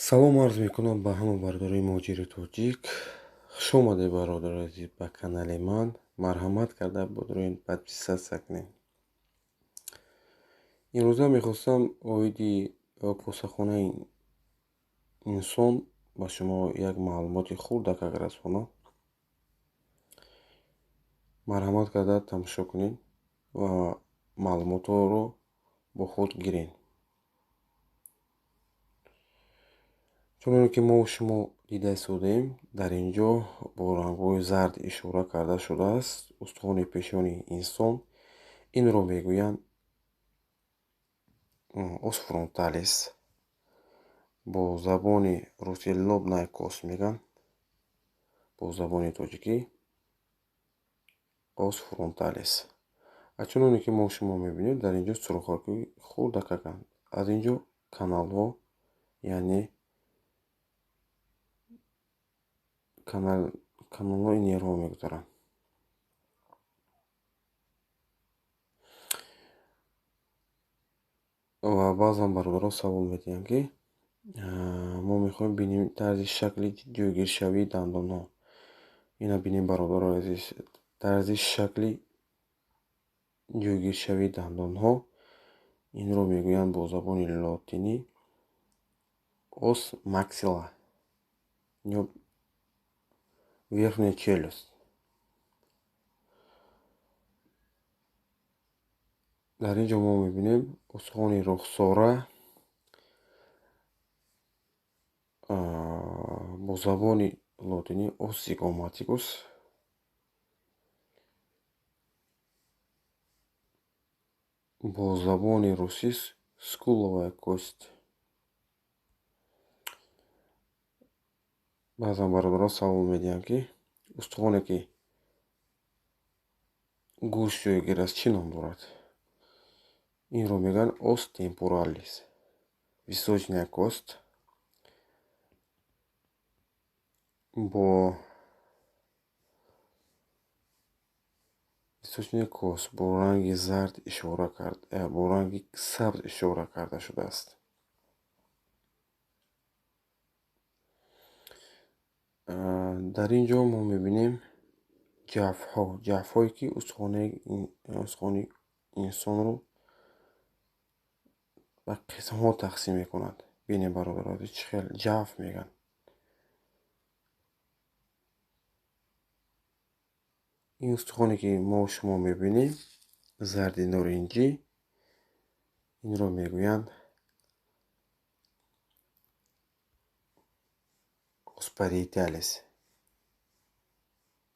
Салом арз мекунам ба ҳама бародарои муҳоҷири тоҷик. Хуш омадед, бародари азиз, ба канали ман. Марҳамат карда будароед, подписаться кунед. Имрӯза мехостам оиди косахонаи инсон ба шумо як маълумоти хурдакак расонам. Марҳамат карда тамошо кунед ва маълумотҳоро бо худ гиред. Чуноне ки мо шумо дида истодаем, дар ин ҷо бо рангҳои зард ишора карда шудааст устухони пешони инсон. Инро мегӯянд os frontalis, бо забони русӣ лобная кость мегӯянд, бо забони тоҷикӣ os frontalis. А чуноне ки мо шумо мебинем, дар ин ҷо сӯрохҳои хурдакаканд. Аз ин ҷо каналҳо, яъне каналҳои нервҳо мегузаранд. Ва баъзан бародарон савол медиҳанд, ки мо мехоҳем бинем тарзи шакли ҷойгиршавии дандонҳо. Ина бинем, бародарои азиз, тарзи шакли ҷойгиршавии дандонҳо. Инро мегӯянд бо забони лотинӣ os maxilla ё верхняя челюсть. Дар ин ҷо мо мебинем устухони рухсора бо забони лотинӣ os zygomaticus, бо забони русӣ скуловая кость. Баъзан бародарон савол медиҳанд, ки устухоне ки гӯш ҷойгир аст, чӣ ном дорад? Инро мегӯянд os temporalis, височная кость. Бо височная кость бо ранги зард ишора кард, бо ранги сабз ишора карда шудааст. Дар ин ҷо мо мебинем ҷафҳо, ҷафҳое ки устухони инсонро ба қисмҳо тақсим мекунад. Бинем, бародарон, чӣ хел ҷаф мегӯянд. Ин устухоне ки мо шумо мебинем, зарди норинҷӣ, инро мегӯянд os parietalis,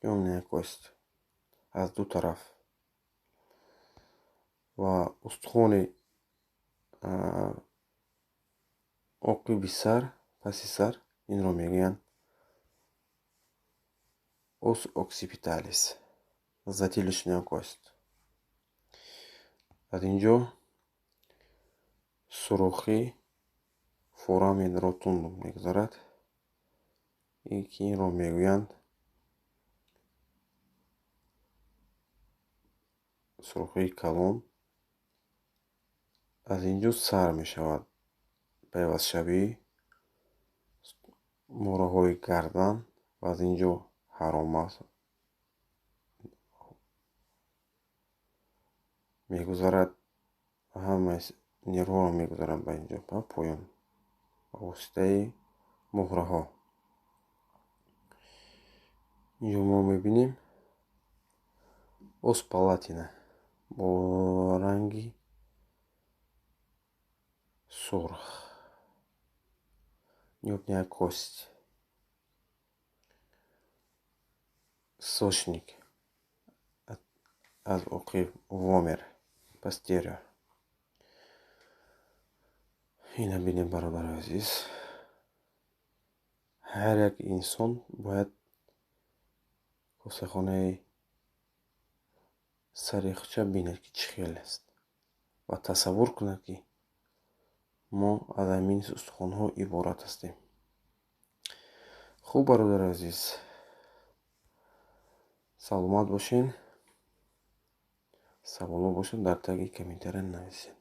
тёмная кость аз ду тараф. Ва устухони оқиби сар, паси сар, инро мегӯянд os occipitalis, затылочная кость. Аз ин ҷо сӯрохи форамен ротундум мегузарад, ки инро мегӯянд сӯрохи калон. Аз ин ҷо сар мешавад пайвастшавии мӯҳраҳои гардан ва аз ин ҷо ҳарома мегузарад, ҳамаи нервҳоро мегузарад ба ин ҷо, ба поён, ба воситаи муҳраҳо. Инҷо мо мебинем os palatina бо ранги сурх, нёбная кость, сошник аз оқиб, вомер постериор. Ина бинем, бародари азиз, ҳар як инсон бояд косахонаи сари худша бинад, ки чӣ хел аст, ва тасаввур кунад, ки мо аз ҳамин устухонҳо иборат ҳастем. Хуб, бародари азиз, саломат бошед. Саволҳо бошад, дар таги комментария нависед.